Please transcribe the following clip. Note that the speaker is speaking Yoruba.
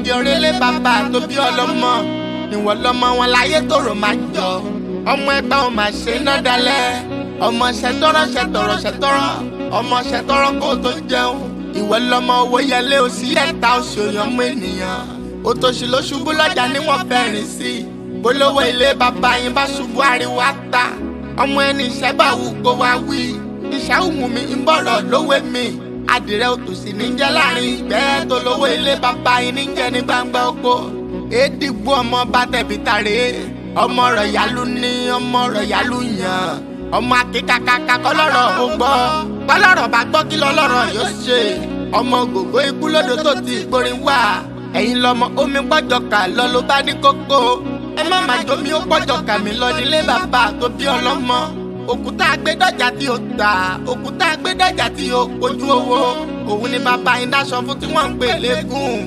Jẹ́ orélé bàbá tó bí ọlọ́mọ. Ìwọ lọmọ wọn láyé tòrò máa jọ. Ọmọ ẹgbẹ́ ò máa ṣe iná dalẹ̀. Ọmọ ṣẹtọrọ ṣẹtọrọ ṣẹtọrọ. Ọmọ ṣẹtọrọ kó tó jẹun. Ìwọ lọmọ owó yẹlé òsì ẹ̀ta oṣù ọmọ ènìyàn. Òtòṣì ló ṣubú lọ́jà ni wọ́n fẹ́ rìn sí. Polówó ilé bàbá yín bá ṣubú ariwo ata. Ọmọ ẹni iṣẹ́ bá wù kó wá wí. Iṣẹ́ òmù mi ń bọ̀rọ̀ lówé mi. Adìrẹ òtòṣì níjẹ́ láàrin ìgbẹ́ tó lówó ilé bàbá yín níjẹ́ ní gbangba oko. Èdìgbò ọmọ bá tẹ̀bí tàré. Ọmọ rẹ̀ yálù ní ọmọ rẹ̀ yálù yàn. Ọmọ akíkakaka kọlọ́rọ̀ ó gbọ́. Kọlọ́rọ̀ bá gbọ́ kí lọ́lọ́rọ̀ yóò ṣe. Ọmọ gògó ikú lódò tó ti gborin wá. Ẹ̀yin lọmọ omi gbọ́jọkà lọ ló bá ní kókó. Ẹ má má jomi ó gbọ́jọkà mi lọ nílé bàbá tó bí ọlọ́mọ. Òkúta agbẹ́dọ̀jà tí ó tà, òkúta agbẹ́dọ̀jà tí ó kojú owó. Òun ni bàbá yín dáṣọ fún tí wọ́n ń pè lẹ́gùn.